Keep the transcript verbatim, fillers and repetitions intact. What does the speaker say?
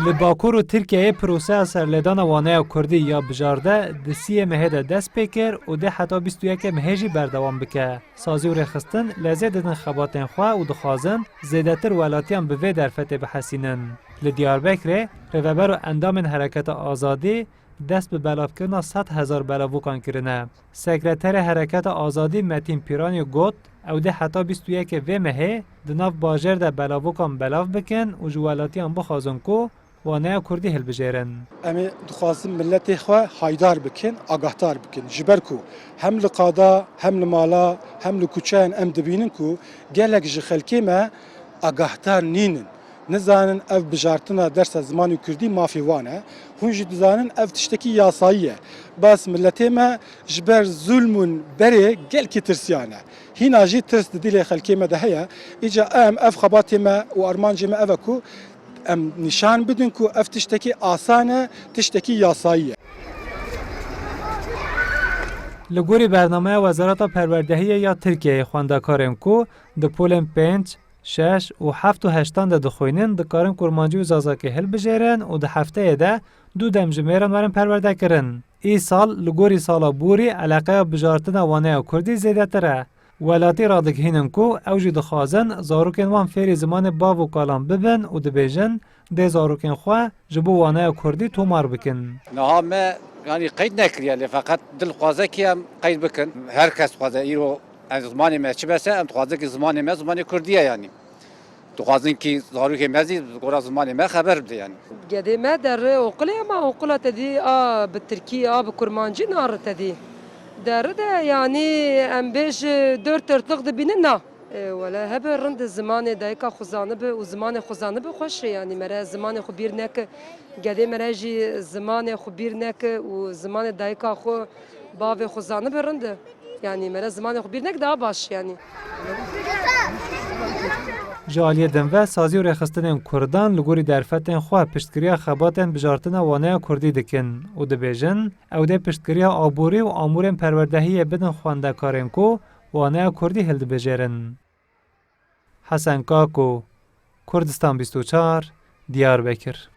Li Bakur û Tirkiyeyê proseya serlêdana waneya kurdî ya bijarde di siyê mehê de dest pê kir û dê heta bîst û yekê mehê jî berdewam bike. Sazî û rêxistin lezê didin xebatên xwe û dixwazin zêdetir welatiyan bi vê derfetê bihesînin. Li Diyarbekirê rêveber û endamên Hereketa Azadî dest bi belavkirina sed hezar belavokan kirine. Sekreterê Hereketa Azadî Metîn Pîranî got, ew dê heta bîst û yekê vê mehê di nav bajêr de belavokan belav bikin û ji welatiyan bixwazin ku waneya kurdî hilbijêrin. Em ê dixwazin miletê xwe haydar bikin, agahdar bikin. Ji ber ku hem li qada, hem li mala, hem li kuçeyan em dibînin ku gelek ji xelkê me agahdar nînin. Nizanin ev bijartina dersa zimanê kurdî mafê wan e. Hûn jî dizanin ev tiştekî yasayî ye. Bes miletê me ji ber zulm û berê gelkî tirsiyane. Hîna jî tirs di dilê xelkê me de heye. Îca em ev xebatê me û armancê me ev e ku em nîşan bidin ku ev tiştekî asan e, tiştekî yasayî ye. Li gorî bernameya Wezareta Perwerdehiyê ya Tirkiyeyê xwendekarên ku di polên pênc, şeş û heft û heştan de dixwînin, dikarin kurmancî û zazakî hilbijêrin û di hefteyê de du demjimêran werin perwerdekirin. Îsal li gorî sala borî eleqeya bijartina waneya kurdî zêdetir e. Welatî radighînin ku ew jî dixwazin zarokên wan fêrî zimanê bav û kalan bibin û dibêjin, dê zarokên xwe ji bo waneya kurdî tomar bikin. Niha me, yanî, qeyd nekiriye, lê feqet dilxwaze kî em qeyd bikin. Her kes dixwaze îro, em, zimanê me çi bes e, em dixwazin kî zimanê me zimanê kurdî ye, yanî. Dixwazin kî zarokê me zî gora zimanê me xeber bide, yanî. Gedê me derê oqilê, ema oqila te dî a bi tirkî, a bi kurmancî nari te dî. Derê de, yanî, em bêj dört dörtlük dibînin, na. E, wele hebe rind zimanê dayika xwe zanibe û zimanê xwe zanibe xweş e, yanî mere zimanê xwe bîr neke, gedê mere jî zimanê xwe bîr neke û zimanê dayika xwe, bavê xwe zanibe rind e. Yanî mere zimanê xwe bîr neke daha baş, yanî. Ji aliyê din ve sazî û rêxistinên kurdan li gorî derfetên xwe piştgiriya xebatên bijartina waneya kurdî dikin û dibêjin, ew dê piştgiriya aborî û amûrên perwerdehiyê bidin xwendekarên ku waneya kurdî hildibijêrin. Hesen Kako, Kurdistan bîst û çar, Diyarbekir.